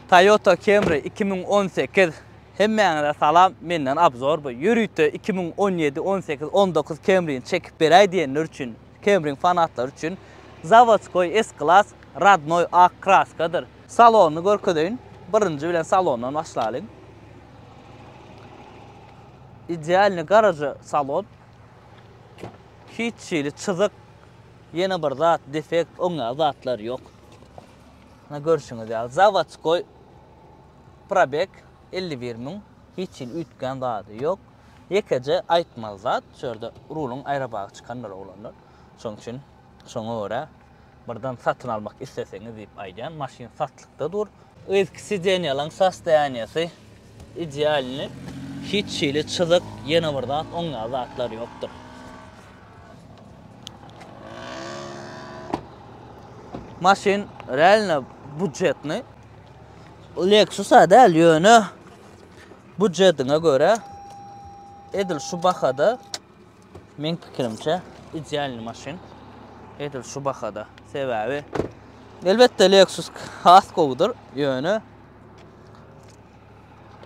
Toyota Camry 2018 Hemmäňize salam menden obzor bu ýörite 2017 18 19 Camryny çekip beräý diýenler üçin Camryň fanatlary üçin zawodskoý S klas radnoý ak kraskadyr. Salonyny görkezeýin. Birinji bilen salondan başlalyň. Idealny garaja salon. Hiç hili çyzyk, ýene bir zat, defekt, oň ýaly zatlar ýok. Mana görşüňiz ýaly zawodskoý probeg 51 müň, hiç hili üýtgän zady ýok. Ýekeje aýtmaly zat, şu ýerde ruluň aýrabagy çykandyr oglanlar. Şoň üçin şoňa görä birden satyn almak isleseňiz diýip aýdýan, maşyn satlykda dur. Yzky sidenýalaň sostoýaniýasy idealny, hiç hili çyzyk, ýene bir zat, oň ýaly zatlar ýokdur. Maşyn realno budjetny. Lexus-a däl, ýöne budjetiňe görä edil şu bahada Meň pikirimçe idealny maşyn edil şu bahada. Sebäbi elbetde Lexus has gowudyr, ýöne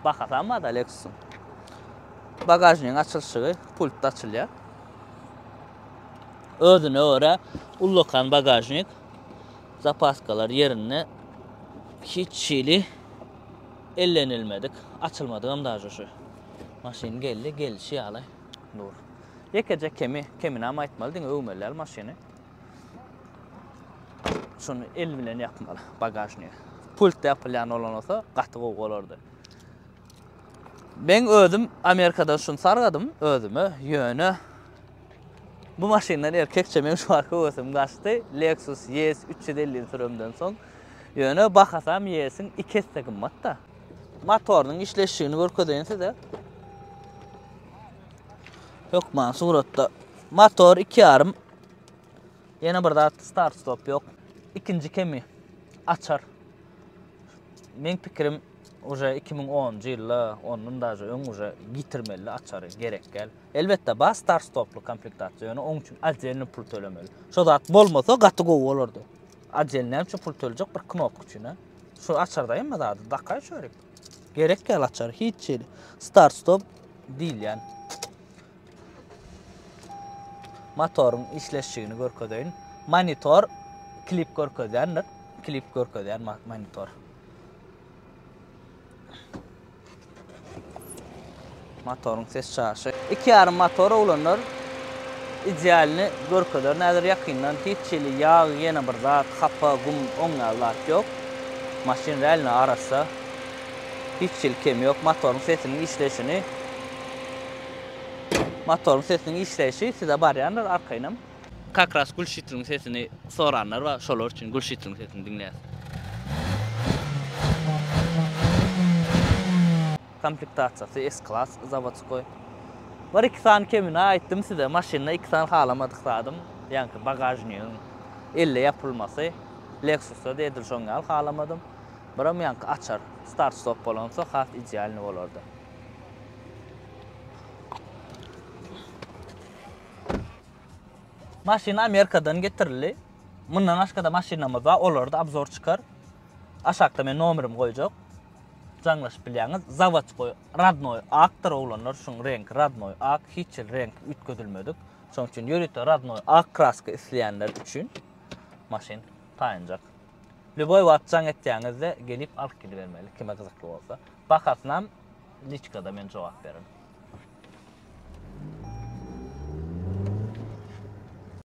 bahasy hem bar-da Lexusyň. Bagažnigiň açylyşygy pultda açylýar. Özüne görä ullakan bagažnik, zapaskalar ýerinde hiç hili ellenilmedik, açylmadygam daže şu. Maşyn geldi, gelişi ýaly. Dur. Ýekeje kemi, keminäm aýtmaly, diňe öwmeli däl maşyny. Şuny el bilen ýapmaly, bagažnigi. Pultda ýapylýan bolan bolsa, gaty gowy bolardy. Men özüm Amerikadan şuny sargadym özüme, ýöne bu maşyndan erkekçe meň şu wagt höwesim gaçdy. Lexus ES 350-ni süremden soň. Ýöne bahasam ES-iň iki esse gymmat-da. Motorynyň işleşişini görkezeýin size. Hökman suratda motor 2,5 Ýene bir zat start stop ýok. Ikinji kemi açar. Meň pikirim uje 2010-njy ýylda ondan daže öň uje ýitirmeli açary gerek däl. Elbetde bar start stoply komplektasiýa ýöne oň üçin otdelny pul tölemeli. Şo zat bolmasa gaty gowy bolardy. Otdelny näme üçin pul tölejek bir knopka üçin a? Şu açarda hemme zady dakaý şörik. Gerek däl açar hiç hili. Start stop diýilýän. Motoryň işleşigini görkezeýin. Monitor klip görkezýändir. Klip görkezýän monitor. Motoryň ses çaşy. 2,5 motor oglanlar idealny görkezer. Näzir ýakyndan hiç hili ýag, ýene bir zat, hapa, gum, oň ýaly zat ýok. Maşyn realno arassa. Hiç hili kemi ýok. Motoryň sesiniň işleýşini Motoryň sesiniň işleýşi size barýandyr arkaýynam. Kak ras gülşitriniň sesini soranlar bar, şolar üçin gülşitriniň sesini diňleýäs. Komplektasiýasy S klas zawodskoý. Bir iki sany kemini aýtdym size maşynda iki sany halamadyk zadym ýaňky bagažnigiň elle ýapylmasy Lexusda-da edil şoň ýaly halamadym. Biram ýaňky açar start stop bolanso has idealny bolardy. Maşyn Amerikadan getirildi. Mundan başga-da maşynamyz bar, olarda obzor çykar. Aşakda men nomerimi goýjak. Jaňlaşyp bilýäňiz. Zawodskoý radnoý akdyr oglanlar, şuň reňki radnoý ak, hiç hili reňki üýtgedilmedik. Şonuň üçin ýörite radnoý ak kraska isleýänler üçin maşyn taýynjak. Lýuboý wagt jaň etýäňizde gelip alyp gidibermeli kime gyzykly bolsa. Bahasynam liçkada men jogap berin.